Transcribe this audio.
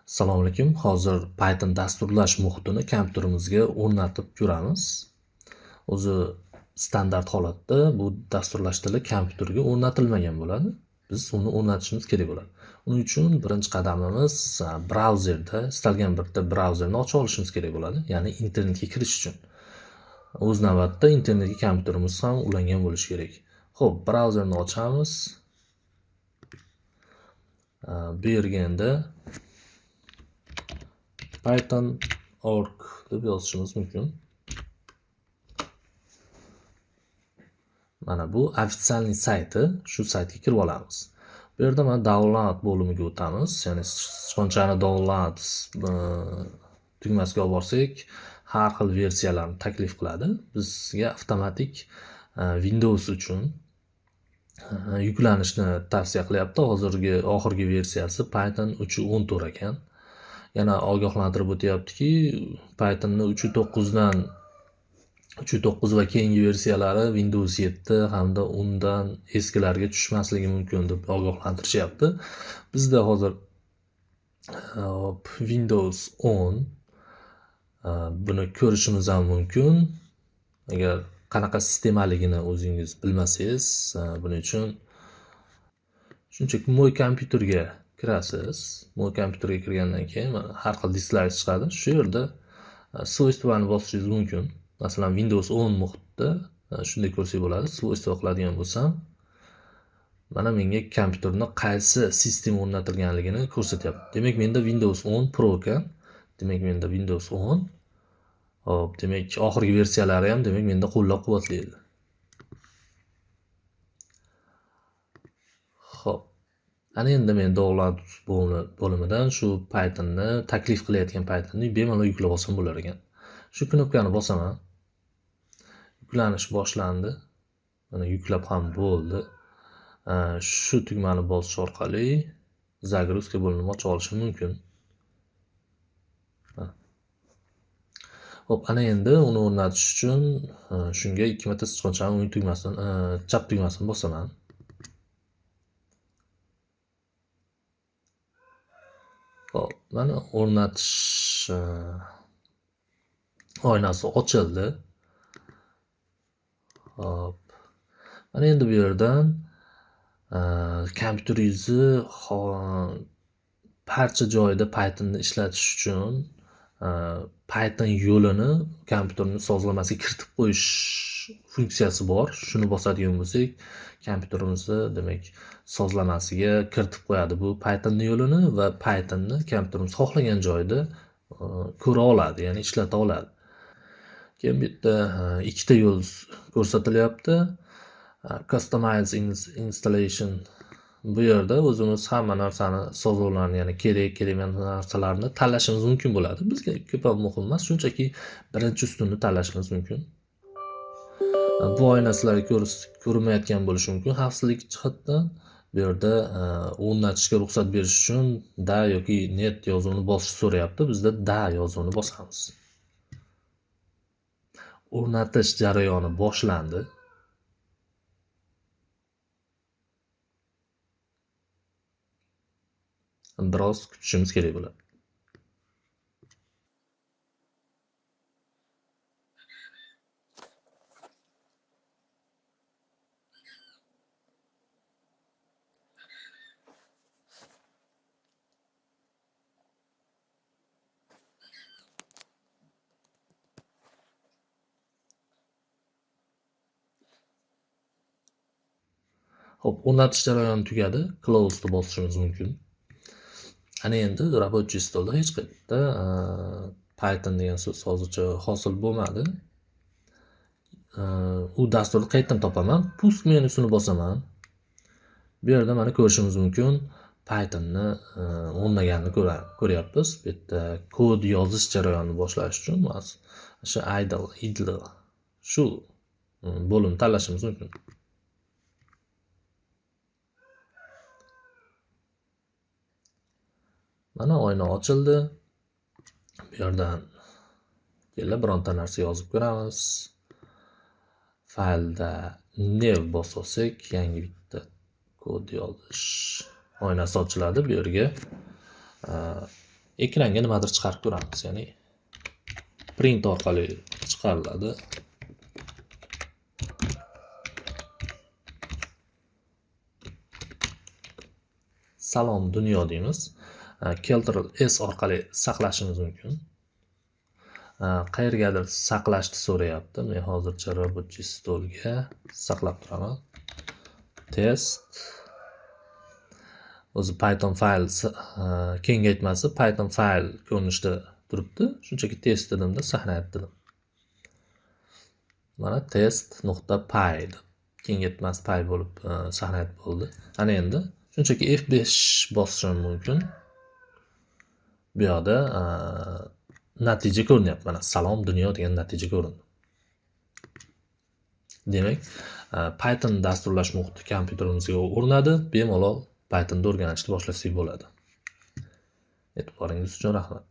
Assalomu alaykum. Hozir Python dasturlash muhitini kompyuterimizga o'rnatib ko'ramiz. O'zi standart holatda bu dasturlash tili kompyuterga o'rnatilmagan bo'ladi. Biz uni o'rnatishimiz kerak bo'ladi. Uning uchun birinchi qadamimiz brauzerda istalgan bitta brauzerni ochib olishimiz kerak bo'ladi, ya'ni internetga kirish uchun. O'z navbatida internetga kompyuterimiz ham ulangan bo'lishi kerak. Xo'p, brauzerni ochamiz. Bu yerga endi python.org deb yozishimiz mumkin. Mana bu ofitsialniy sayti, shu saytga kirib olamiz. Bu yerda mana download bo'limiga o'tamiz. Ya'ni sichqonchani download tugmasiga olib borsak, har xil versiyalarni taklif qiladi. Bizga avtomatik Windows uchun yuklanishni tavsiya qilyapti. Hozirgi oxirgi versiyasi Python 3.14 ekan. Yana ogohlantirib o'tyaptiki, Pythonni 3.9dan 3.9 va keyingi versiyalari Windows 7 hamda undan eskilarga tushmasligi mumkin deb ogohlantirishyapti. Bizda hozir Windows 10, buni ko'rishimiz ham mumkin. Agar qanaqa sistemaligini o'zingiz bilmasangiz, buning uchun shunchaki Moy kompyuterga kirasiz. Moy kompyuterga kirgandan keyin mana har xil disklar chiqadi. Shu yerda свойствоni bosishingiz mumkin. Masalan, Windows 10 muhitida shunday ko'rsak bo'ladi. Свойство qiladigan bo'lsam, mana menga kompyuterni qaysi sistema o'rnatilganligini ko'rsatyapti. Demak, menda Windows 10 Pro ekan. Demak, menda Windows 10. Xo'p, demak, oxirgi versiyalari ham demak menda qo'llab-quvvatlaydi. Xo'p. Ana endi men download bo'limidan shu Pythonni taklif qilayotgan Pythonni bemalol yuklab olsam bo'lar ekan. Shu knopkani bosaman. Yuklanish boshlandi. Mana yuklab ham bo'ldi. Shu tugmani bosish orqali zagruzka bo'limini ochib olishim mumkin. Xo'p, ana endi uni o'rnatish uchun shunga ikki marta sichqonchani o'ng tugmasini, chap tugmasini bosaman. Xo'p, mana o'rnatish oynasi ochildi. Xo'p. Mana endi bu yerdan kompyuteringizni barcha joyda Pythonni ishlatish uchun Python yo'lini kompyuterning sozlamasiga kiritib qo'yish funksiyasi bor. Shuni bosadigan bo'lsak, kompyuterimizni demak sozlamasiga kiritib qo'yadi bu Python yo'lini va Pythonni kompyuterimiz xohlagan joyda ko'ra oladi, ya'ni ishlata oladi. Keyin bu yerda ikkita yo'l ko'rsatilyapti. Customize installation, bu yerda o'zimiz hamma narsani sozlovlarni, ya'ni kerak emas narsalarni tanlashimiz mumkin bo'ladi. Bizga ko'p ham muhim emas, shunchaki birinchi ustunni tanlashimiz mumkin. Bu oyna sizlarga ko'rinmayotgan bo'lishi mumkin xavfsizlik jihatdan. Bu yerda o'rnatishga ruxsat berish uchun da yoki net yozuvini bosishni so'rayapti. Bizda da yozuvini bosamiz. O'rnatish jarayoni boshlandi. Biroz kutishimiz kerak bo'ladi. Xo'p, o'rnatish jarayoni tugadi. Close ni bosishimiz mumkin. Ana endi рабочий stolda hech qayerda Python degan so'z hozircha hosil bo'lmadi. U dasturni qayerdan topaman? Pust menyusini bosaman. Bu yerda mana ko'rishimiz mumkin Pythonni o'rnaganini ko'ryapmiz. Bu yerda kod yozish jarayonini boshlash uchun shu idle shu bo'limni tanlashimiz mumkin. Mana oyna ochildi. Bu yerdan kelib bironta narsa yozib ko'ramiz. Faylda new bossak, yangi bitta kod yozish oynasi ochiladi. Bu yerga Ekranga nimadir chiqarib ko'ramiz, ya'ni print orqali chiqariladi. Salom dunyo deymiz. Ctrl S orqali saqlashimiz mumkin. Qayergadir saqlashni so'rayapti. Men hozircha рабочий stolga saqlab turaman. Test. O'zi Python fayl kengaytmasi Python fayl ko'rinishda turibdi. Shunchaki test dedimda saqlayapti dedim. Mana test.py deb kengaytmasi py bo'lib saqlanib bo'ldi. Ana endi shunchaki F5 bosishim mumkin. Bu yoqda natija ko'rinyapti. Mana salom dunyo degan natija ko'rindi. Demak, Python dasturlash muhiti kompyuterimizga o'rnadi. Bemalol Pythonni o'rganishni boshlasak bo'ladi. E'tiboringiz uchun rahmat.